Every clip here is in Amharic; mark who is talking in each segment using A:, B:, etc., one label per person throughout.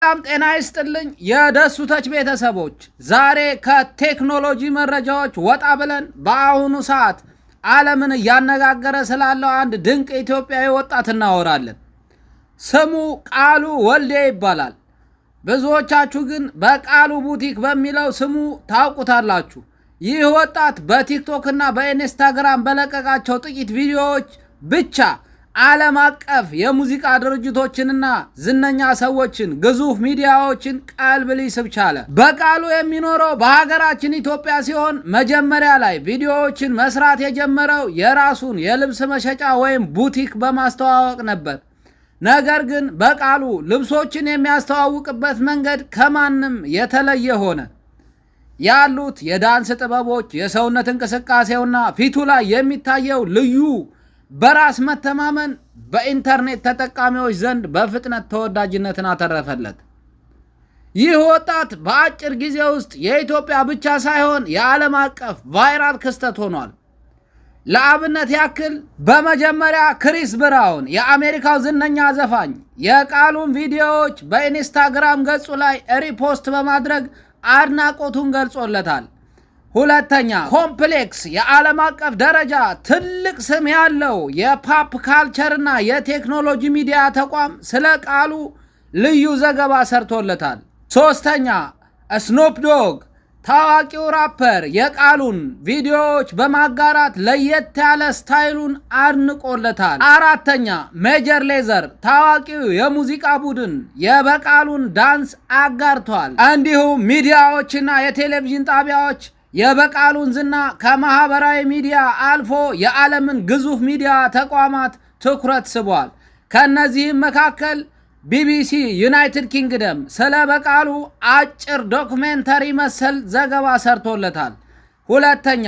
A: ሰላም ጤና ይስጥልኝ የደሱ ተች ቤተሰቦች፣ ዛሬ ከቴክኖሎጂ መረጃዎች ወጣ ብለን በአሁኑ ሰዓት ዓለምን እያነጋገረ ስላለው አንድ ድንቅ ኢትዮጵያዊ ወጣት እናወራለን። ስሙ ቃሉ ወልዴ ይባላል። ብዙዎቻችሁ ግን በቃሉ ቡቲክ በሚለው ስሙ ታውቁታላችሁ። ይህ ወጣት በቲክቶክ እና በኢንስታግራም በለቀቃቸው ጥቂት ቪዲዮዎች ብቻ ዓለም አቀፍ የሙዚቃ ድርጅቶችንና ዝነኛ ሰዎችን፣ ግዙፍ ሚዲያዎችን ቀልብ ሊስብ ቻለ። በቃሉ የሚኖረው በሀገራችን ኢትዮጵያ ሲሆን መጀመሪያ ላይ ቪዲዮዎችን መስራት የጀመረው የራሱን የልብስ መሸጫ ወይም ቡቲክ በማስተዋወቅ ነበር። ነገር ግን በቃሉ ልብሶችን የሚያስተዋውቅበት መንገድ ከማንም የተለየ ሆነ። ያሉት የዳንስ ጥበቦች፣ የሰውነት እንቅስቃሴውና ፊቱ ላይ የሚታየው ልዩ በራስ መተማመን በኢንተርኔት ተጠቃሚዎች ዘንድ በፍጥነት ተወዳጅነትን አተረፈለት። ይህ ወጣት በአጭር ጊዜ ውስጥ የኢትዮጵያ ብቻ ሳይሆን የዓለም አቀፍ viral ክስተት ሆኗል። ለአብነት ያክል በመጀመሪያ ክሪስ ብራውን፣ የአሜሪካው ዝነኛ ዘፋኝ፣ የቃሉን ቪዲዮዎች በኢንስታግራም ገጹ ላይ repost በማድረግ አድናቆቱን ገልጾለታል። ሁለተኛ፣ ኮምፕሌክስ፣ የዓለም አቀፍ ደረጃ ትልቅ ስም ያለው የ pop culture ና የቴክኖሎጂ ሚዲያ ተቋም፣ ስለ ቃሉ ልዩ ዘገባ ሰርቶለታል። ሶስተኛ፣ ስኑፕ ዶግ፣ ታዋቂው ራፐር፣ የቃሉን ቪዲዮዎች በማጋራት ለየት ያለ style ኡን አድንቆለታል። አራተኛ፣ ሜጀር ሌዘር፣ ታዋቂው የሙዚቃ ቡድን፣ የበቃሉን ዳንስ አጋርቷል። እንዲሁም ሚዲያዎችና የቴሌቪዥን ጣቢያዎች የበቃሉን ዝና ከማህበራዊ ሚዲያ አልፎ የዓለምን ግዙፍ ሚዲያ ተቋማት ትኩረት ስቧል። ከእነዚህም መካከል ቢቢሲ ዩናይትድ ኪንግደም ስለ በቃሉ አጭር documentary መሰል ዘገባ ሰርቶለታል። ሁለተኛ፣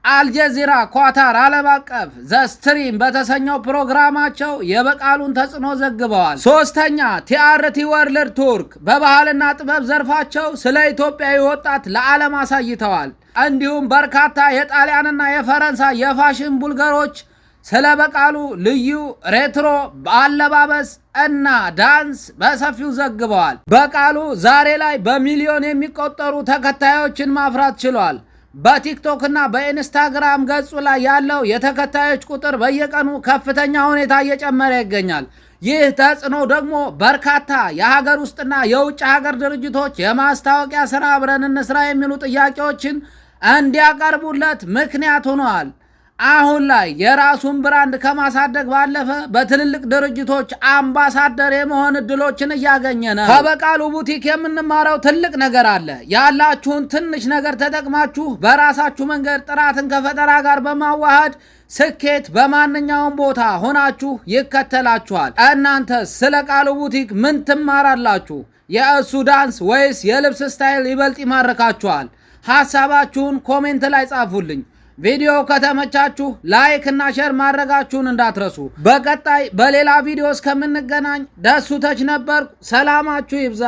A: አልጀዚራ ኳታር ዓለም አቀፍ ዘ ስትሪም በተሰኘው ፕሮግራማቸው የበቃሉን ተጽዕኖ ዘግበዋል። ሶስተኛ፣ ቲአርቲ ወርልድ ቱርክ በባህልና ጥበብ ዘርፋቸው ስለ ኢትዮጵያዊ ወጣት ለዓለም አሳይተዋል። እንዲሁም በርካታ የጣሊያንና የፈረንሳይ የፋሽን ብሎገሮች ስለ በቃሉ ልዩ retro አለባበስ እና ዳንስ በሰፊው ዘግበዋል። በቃሉ ዛሬ ላይ በሚሊዮን የሚቆጠሩ ተከታዮችን ማፍራት ችሏል። በቲክቶክ እና በኢንስታግራም ገጹ ላይ ያለው የተከታዮች ቁጥር በየቀኑ ከፍተኛ ሁኔታ እየጨመረ ይገኛል። ይህ ተጽዕኖ ደግሞ በርካታ የሀገር ውስጥና የውጭ ሀገር ድርጅቶች የማስታወቂያ ስራ አብረን እንስራ የሚሉ ጥያቄዎችን እንዲያቀርቡለት ምክንያት ሆነዋል። አሁን ላይ የራሱን brand ከማሳደግ ባለፈ በትልልቅ ድርጅቶች አምባሳደር የመሆን እድሎችን እያገኘ ነው። ከበቃሉ ቡቲክ የምንማረው ትልቅ ነገር አለ። ያላችሁን ትንሽ ነገር ተጠቅማችሁ በራሳችሁ መንገድ ጥራትን ከፈጠራ ጋር በማዋሃድ ስኬት በማንኛውም ቦታ ሆናችሁ ይከተላችኋል። እናንተ ስለ ቃሉ ቡቲክ ምን ትማራላችሁ? የእሱ ዳንስ ወይስ የልብስ style ይበልጥ ይማርካችኋል? ሐሳባችሁን comment ላይ ጻፉልኝ። ቪዲዮ ከተመቻችሁ like እና share ማድረጋችሁን እንዳትረሱ። በቀጣይ በሌላ ቪዲዮ እስከምንገናኝ ደሱ ተች ነበርኩ። ሰላማችሁ ይብዛ።